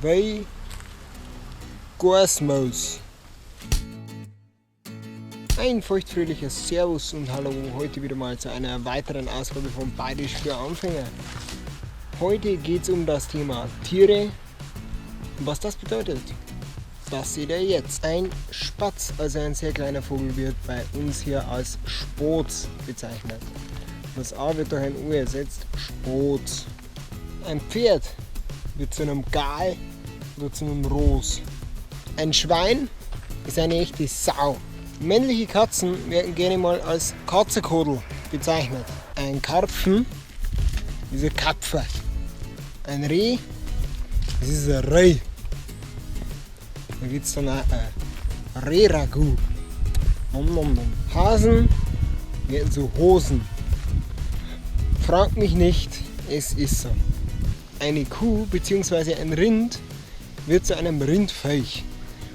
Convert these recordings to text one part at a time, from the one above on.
Wéi Goarsmaus. Ein feuchtfröhliches Servus und Hallo heute wieder mal zu einer weiteren Ausgabe von Bayerisch für Anfänger. Heute geht es um das Thema Tiere und was das bedeutet. Das seht ihr jetzt. Ein Spatz, also ein sehr kleiner Vogel, wird bei uns hier als Spoz bezeichnet. Das A wird durch ein U ersetzt, Spoz. Ein Pferd wird zu einem Gal oder zu einem Ros. Ein Schwein ist eine echte Sau. Männliche Katzen werden gerne mal als Katzenkodel bezeichnet. Ein Karpfen ist ein Kapfer. Ein Reh, das ist ein Reh. Da gibt es dann auch ein Reh-Ragout. Nom, nom, nom. Hasen werden zu Hosen. Fragt mich nicht, es ist so. Eine Kuh bzw. ein Rind wird zu einem Rindviech.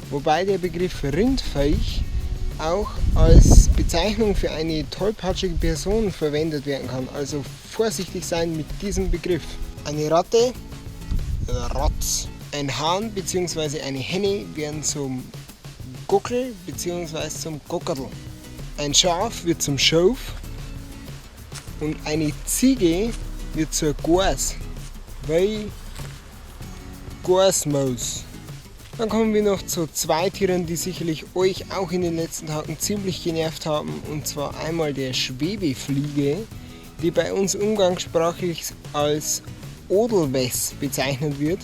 Wobei der Begriff Rindviech auch als Bezeichnung für eine tollpatschige Person verwendet werden kann. Also vorsichtig sein mit diesem Begriff. Eine Ratte, Ratz. Ein Hahn bzw. eine Henne werden zum Gockel bzw. zum Gockerl. Ein Schaf wird zum Schof und eine Ziege wird zur Goas, weil Goarsmaus. Dann kommen wir noch zu zwei Tieren, die sicherlich euch auch in den letzten Tagen ziemlich genervt haben. Und zwar einmal der Schwebefliege, die bei uns umgangssprachlich als Odelwess bezeichnet wird.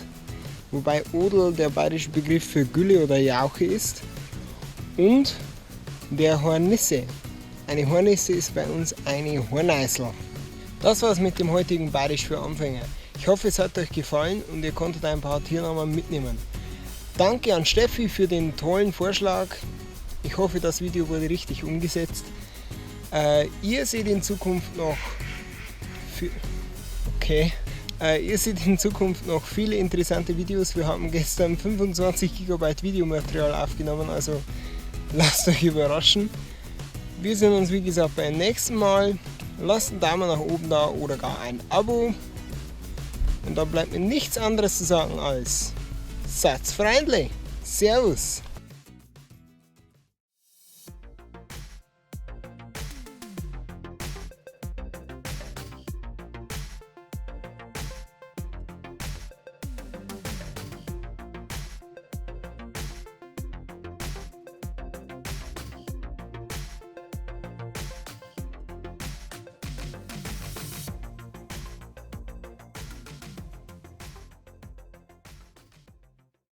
Wobei Odel der bayerische Begriff für Gülle oder Jauche ist. Und der Hornisse. Eine Hornisse ist bei uns eine Horneisel. Das war's mit dem heutigen Bayerisch für Anfänger. Ich hoffe, es hat euch gefallen und ihr konntet ein paar Tiernamen mitnehmen. Danke an Steffi für den tollen Vorschlag. Ich hoffe, das Video wurde richtig umgesetzt. Ihr seht in Zukunft noch okay. Ihr seht in Zukunft noch viele interessante Videos. Wir haben gestern 25 GB Videomaterial aufgenommen, also lasst euch überraschen. Wir sehen uns, wie gesagt, beim nächsten Mal. Lasst einen Daumen nach oben da oder gar ein Abo. Und dann bleibt mir nichts anderes zu sagen als: Seid's freundlich. Servus.